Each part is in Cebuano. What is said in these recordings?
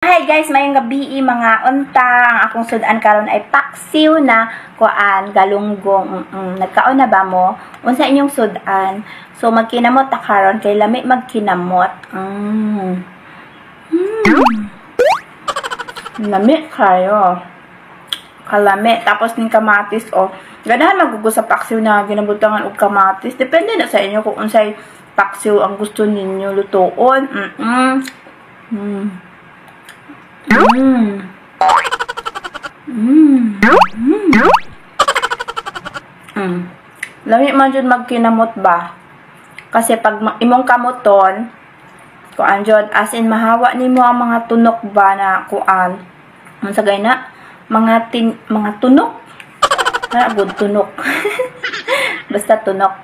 Hi guys, mayong gabi, mga unta. Ang akong sudan karon ay paksiw na kuan galunggong. Nagkaon na ba mo? Unsa inyong sudan? So magkinamot ta karon kay lami magkinamot. Lami kayo. Kalami. Tapos ning kamatis oh. Ganahan magugo sa paksiw na ginabutangan og kamatis. Depende na sa inyo kung unsay paksiw ang gusto ninyo lutuon. Lami man jud magkinamot ba? Kasi pag imong kamoton, kuan jud, as in mahawa nimo ang mga tunok ba na kuan. Unsa gay na? Mga tunok. Kana good tunok. Basta tunok.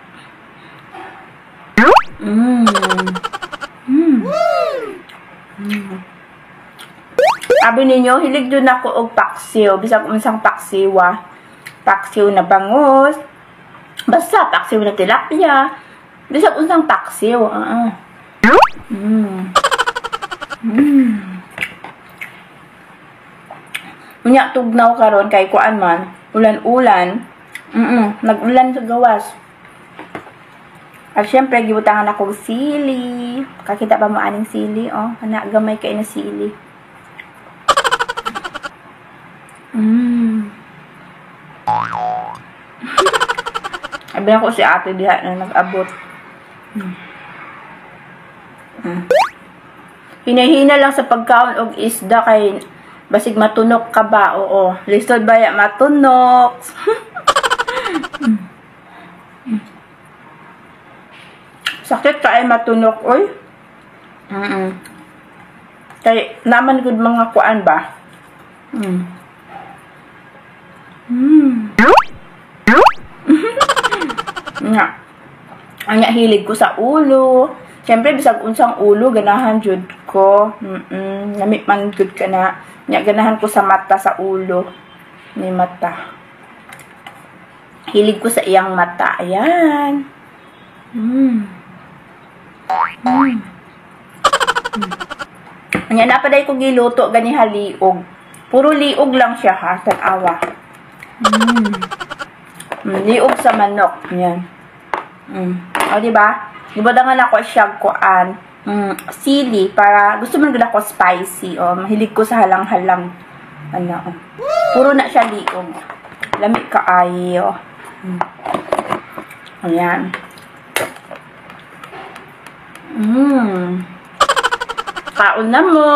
Sabi ninyo, hilig dun ako og paksiw. Bisag unsang paksiwa. Paksiw na bangus. Basta paksiw na tilapia. Bisag unsang paksiw. Unya tugnaw karon kay kuan man, ulan-ulan. Nag-ulan sa gawas. At syempre gibutangan ako og sili. Kakita pa mo aning sili oh. Ana gamay kay na sili. Sabi ako si ate diha na nag-abot. Hinahina lang sa pagkaon og isda kay basig matunok ka ba? Oo. Lisod ba ya matunok? Sakit ka ay matunok, oy. Kay naman gud mga kuan ba? Nga. Ang hilig ko sa ulo. Siyempre, bisag unsang ulo, ganahan jud ko. Lami man jud ka na. Nya, ganahan ko sa mata, sa ulo. Ni mata. Hilig ko sa iyang mata. Ayan. Nya, napaday ko giluto gani haliog. Puro liog lang siya ha, tanawa. Liog sa manok. Yan. O, diba? Gibutangan ako siya kuan. Sili para gusto man gud ako spicy. O, mahilig ko sa halang-halang. Ano, oh. Puro na siya liog. Lami kaayo. Ayan. Kaon na mo.